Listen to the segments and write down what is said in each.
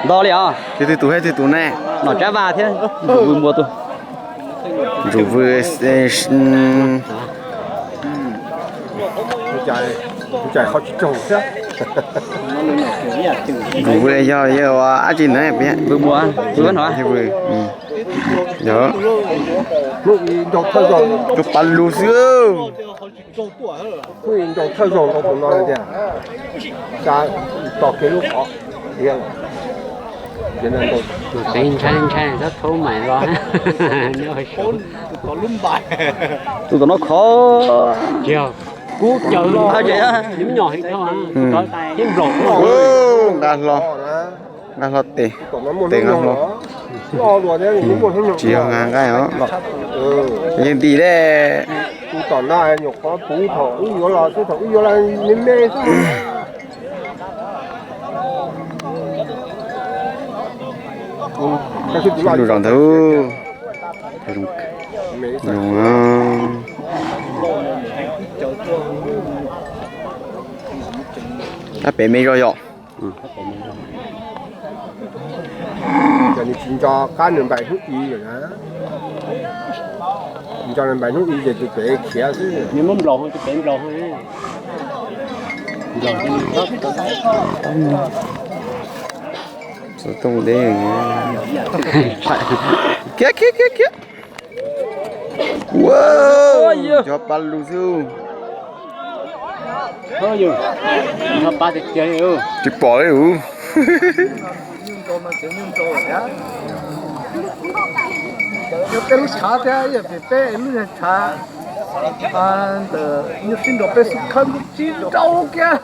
Ntau li os. Twg twg tus hais twg tus ne. Nom Tsab Vaj thiab Ntsuj Vwm npua tus. Ntsuj Vwm, Ntsuj Vwm yog yog ua dab tsi ntawd, Ntsuj Vwm, yog, tus pa lug xwb. Nrau thawj zaug nrau tus no tiag, tos kiag lub qhov tiag. Tus teev ntshai ntshai txhob thub mais los. Tus tom no khov. Kub caws los, me nyuam heev dhau, thiab nplaum. Nqa hlo, nqa hlo tes, tes nqa hlo. Tsis yog nqa nqaij os, yeej ntim dej. Sib lug zos ntawd. Zoo. Ab, pem me zos yom. Ces nws tsis nco qab nws npaim hnub i lawm na. Nco nws npaim hnub i ces tus pem khiav xwb. Nws muab nplaum, tus pem nplaum. Xov tooj deb. Khiav khiav khiav khiav. Cov pa lug xwb. Tsis pom li ub. Yog peb lub tshav thiab yog peb lub tshav ntawd nyuaj sib nraus peb xub khawb tsis nrau kiag.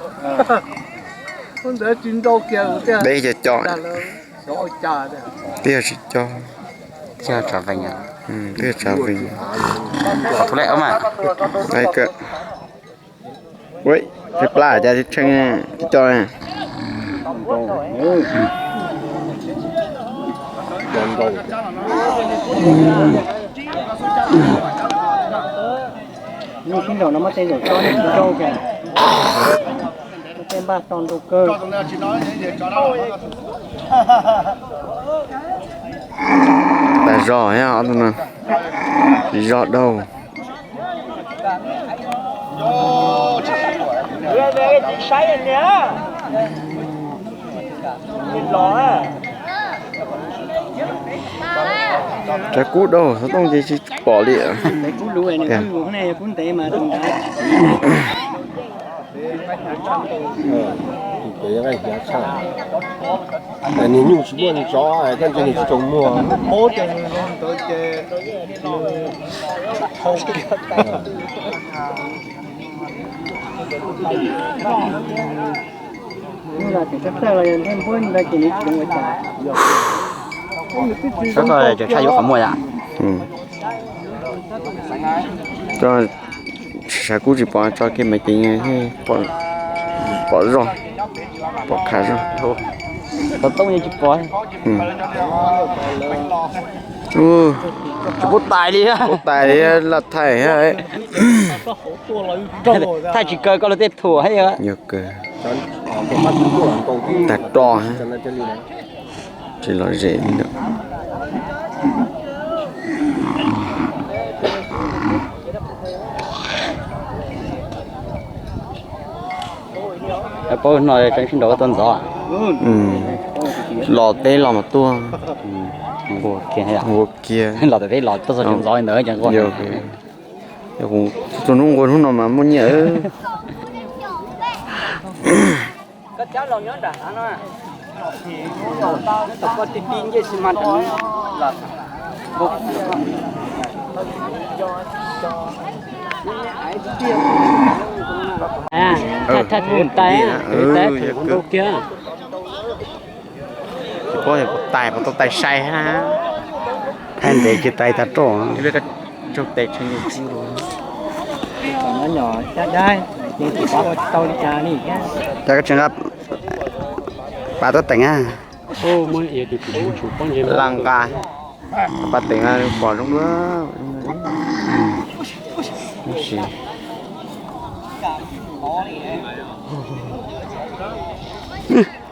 Lub ntawd tsis nrau kiag tiag. Peb cov cov, twb yog tsis cov. Twb yog tsav vees, twb yog tsav vees. Qhov tub lej mas. Ua, peb plab cas tshee tsis cov. Nyuaj sib nraus no muab tej zaum tso tsis nrau kiag. Tej npaj tau nrau kawg. Tas zog, zog dhau. Rab kub dhau, xov tooj ces tsis pom li. Nws nyuj tsis muaj nws tsov, tab sis nws tsis tau muag. Sab tod tseem tshaj yuav qhov muag yom. Sab kub tsis pom, tso kiag mas ces pom zog, pom khav zog. Xov tooj yeej tsis pom. Tsis pub tais li, pub tais li laj thaij. Thaij tsis kaw koj lub tej thuam. Yog kawg. Tag ro. Tsis lom zem li lawm. Paub no tseem sib nraus tuaj ntxov. Los teb los mas tuaj. Nquag kiag, los teb los tuaj txog ntxov li ntawd ces nquag. Tus hnub nquag hnub no mas muaj nyiaj. Thaj thaj tus tais, tais thaj tus nrau kiag. Tsis paub puas tais, puas tau tais sai hab. Thaij ntev tsis tais tag roj. Raug tais tshee txiv lawm. Cas koj tsis nqa pas tuaj teem a? Lam nqa pas teem pom zoo dua.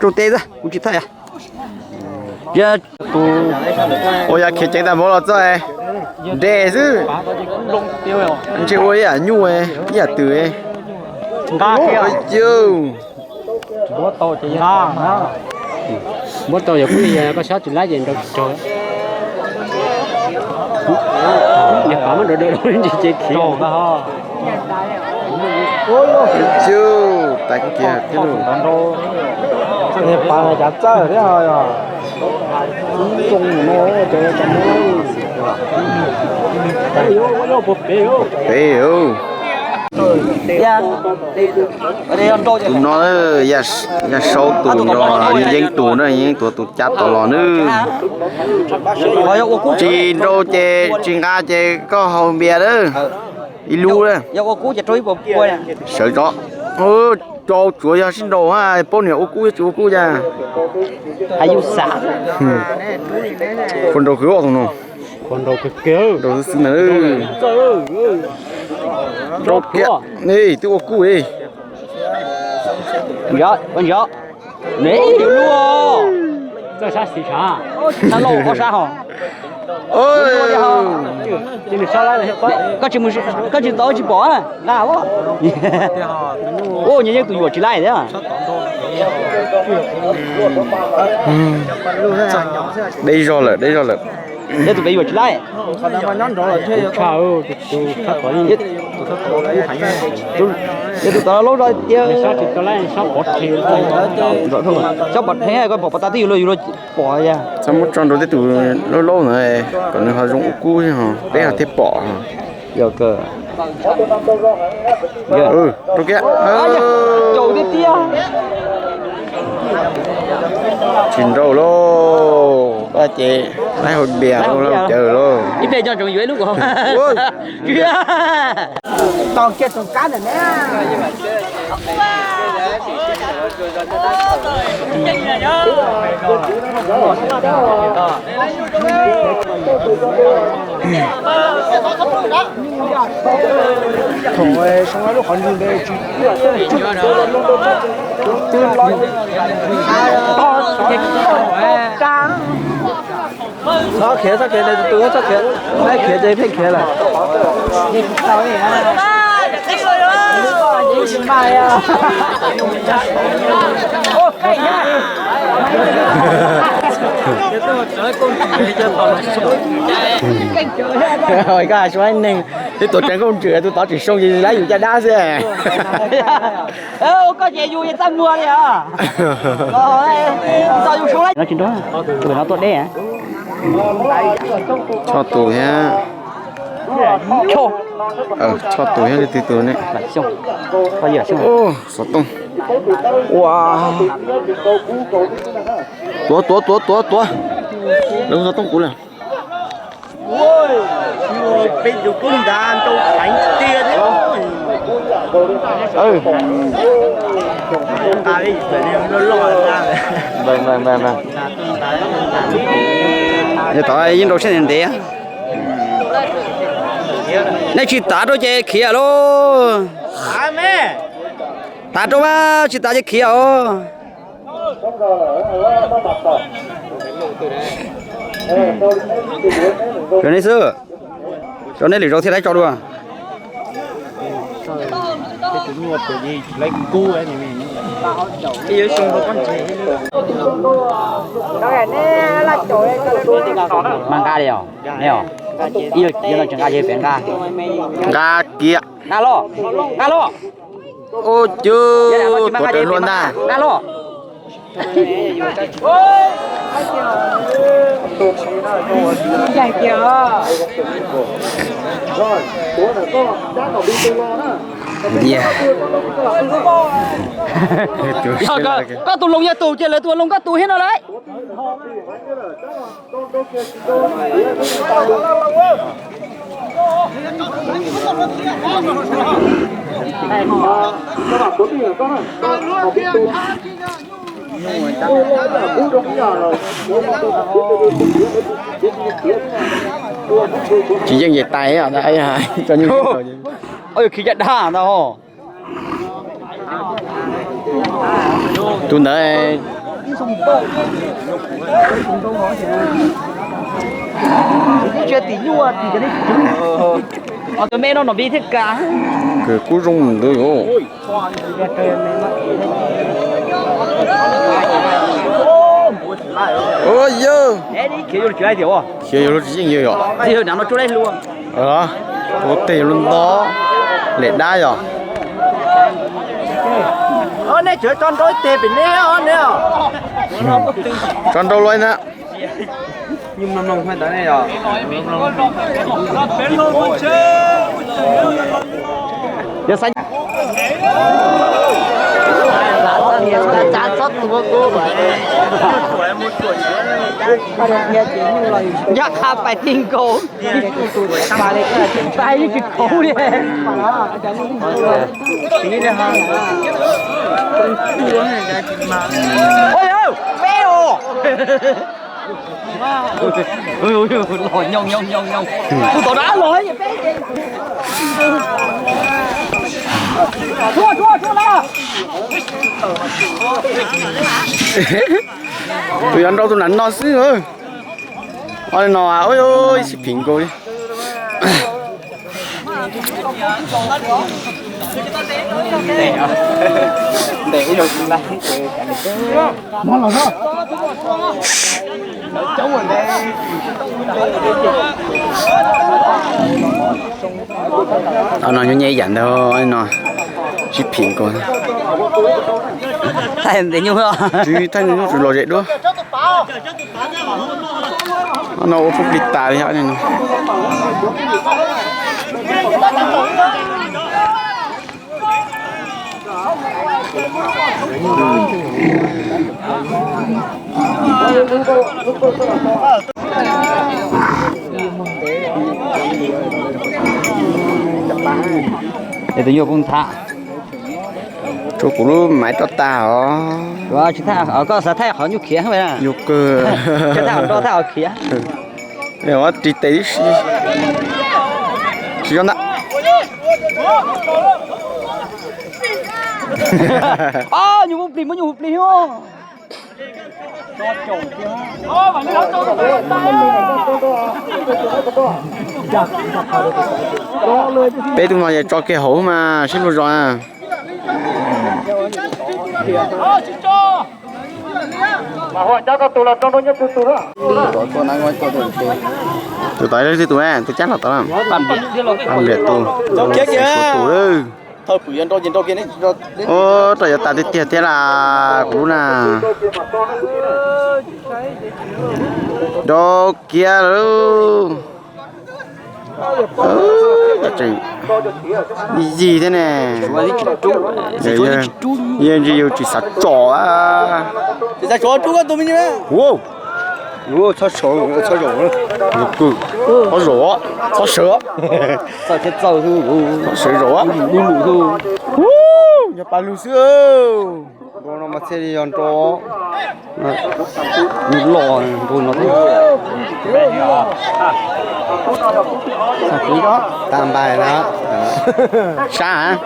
Rau tes xwb, kuv tsis thaij. Ua yog khiav ceev tag npaum los txog nres xwb. Ntshe ua ib yam nyuj ib yam twm. Npuab tau yog kuj yog koj sab tsis laib ces nrau tsis raug. Niag qav muab nrau nrau nrau ntsis ces khiav. Cw, tas kiag thiab lauj. Niag qav cav txawj thiab os. Pem. Tus no yog sau tus nrog yeeb tus na, yeeb tus tus cab tom los nawb. Tsis nrau ces tsis nqa ces koj haus npias na. Ib lub na. Sawv tso. Rau tsuav yog sib nrau ha, paub niam ua kub tsis ua kub cas. Puas nrau khwv os tus no? Nrau xwb xwb na. Rau kiag. Twb ua kub li. Koj tsis tau tsis pom nqa. Ua nyias yeej tus yuam tsis laij thiab. Deb zog lawm, deb zog lawm. Yog tus pem yuam tsis laij. Yog tus tod laub zog tiag. Xob pov rhev, koj pom pas tas twb yus los yus los pom. Txhob muab tso nrau tej tus laub laub ntawd kom nws ho zoo ua kub, peb ho thiaj pom. Rau kiag. Tsis nrau lauj, ces laib hauv dias ua lau cawv lauj. Tos kiag tus kab ntawm ne. Thaum soo lub qhov ntswg ntawd tsis txog khiav, txog khiav, tus txog khiav, khiav ces pheej khiav lawm. Koj suav neeg, twb tuav rawv kooj ntswm, tus tod tsis soo ces laib yus caj dab xwb. Koj ces yus txaj muag li os. Tsis nrau, tus no tuaj deb. Tsho tus thiab. Tsho tus thiab, leej twg tus ne? Xov tooj. Ua, tuav tuav tuav tuav tuav. Lawv xov tooj kuv lawm. Yog tod yeej nrau siab ntev ntev. Nej tsis tav rau ces khiav lauj. Tav rau mas, tsis tav ces khiav os. Rau nej xwb, rau nej lwm zaus thiaj tau tso dua. Mas nqa li os, ne os, ib yam no tsis nqa ces pem nqa. Nqa kiag. Nqa los, nqa los. Ua cwb, tuav rawv luaj ntag. Nqa los. Koj tus loos yog tus ces lawv tus loos koj tus thiab no lauj. Tsis yeej ces tais. Oj, yog khiv caj dab ntag ho. Tus ntawd. Tus me no no npib thiab ka. Kub zoo ntawd. Khiav yuav luag tsis yeej yog. Ua teg yuav luag nto. Lem dab yog. Tso nrau luaj na. Nyob qha pais ti nkaus. Pais yeej tsis kauv li. Peb os. Los nyoo nyoo nyoo nyoo. Tus tom dab los. Tus yuav nrau tus nram no xwb. Ob no ib sib phim nkaus li. Ob no nyob nyeb yam ntawd no sib phim nkaus. Thaij nyuj, thaij nyuj tsis los zem duab. Ob no ua pub plig tas li. Es tus nyuj kub ntha. Tsuav kuv lub maiv roj tag os. Tsis thaij, koj xav thaij qhov nyuj khiav. Yus kawg. Thaij qhov roj thaij qhov khiav. Ris tes tib si. Tsis zoo ntag. Nyuj pub plig, muab nyuj pub plig os. Peb tug no yog tso kiag hauv mas sib luag zos na. Tus tod ib leeg twg tus, tus cab los tod, Paj Npliam tus, Paj Npliam tus, Suav tus. Ua roj yuav tas tiag tiag thiab las kuv lub na. Nrau kiag lawm. Yig thiab ne. Yog ntsis yus tsis xav tsom. Txhob sawv, txhob sawv, txhob sawv, txhob sawv zaum. Nyuag paj lug xwb. Nrau no mas thiaj li yog nrau. Nrau los nrau no. Tag npai na. Sab.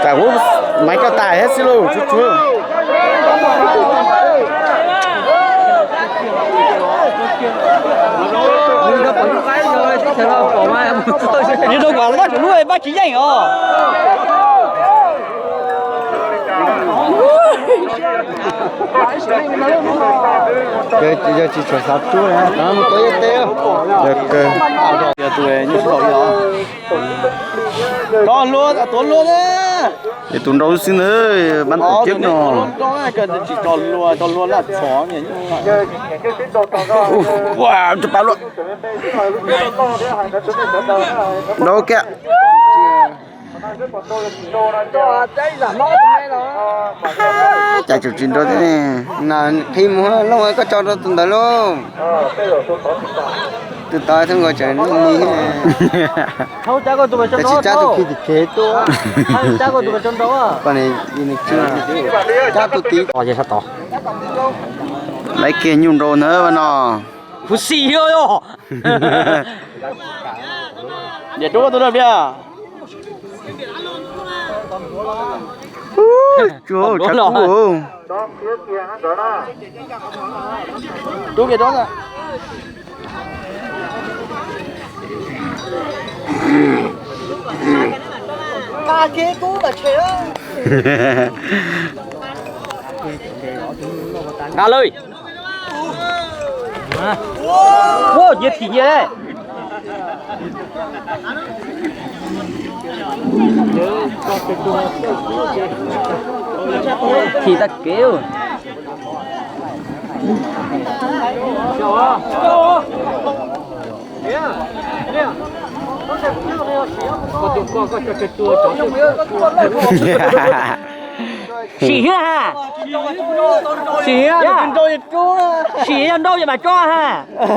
Tsam kuv maiv roj tas thiab xwb lauj, tsuag tsuag. Rau kom Vaj tseem lub Vaj tsis yeej os. Yog tsis tshua xav rub na, mus tau yog teb. Yog kawg. Yog tus nyuj sib laus li os. Rov hlua, tuav hlua na. Yog tus nrau xwb ntag, pab tus ceb no. Tsis tso hlua, tso hlua laj txhov. Ua, tus pab luaj. Nrau kiag. Cas tseem tsis nrau thiab ne. Na, qhib mus lauj, koj tso rau tus ntawd lauj. Tus tod txhob nkaus tsam nws mus. Tsis cab tus khi tim kev tuaj. Cab tus tid. Laiv kiag nyuj nrau ntawd no. Kuv xim os. Niam rub tus no pliag. Tsuag tshav kub. Rub kiag rov. Nqa lawm. Ua nyias thim nyias. Thim tag kev. Sim thiab ha. Sim thiab. Sim yog nrau yog mam tso ha.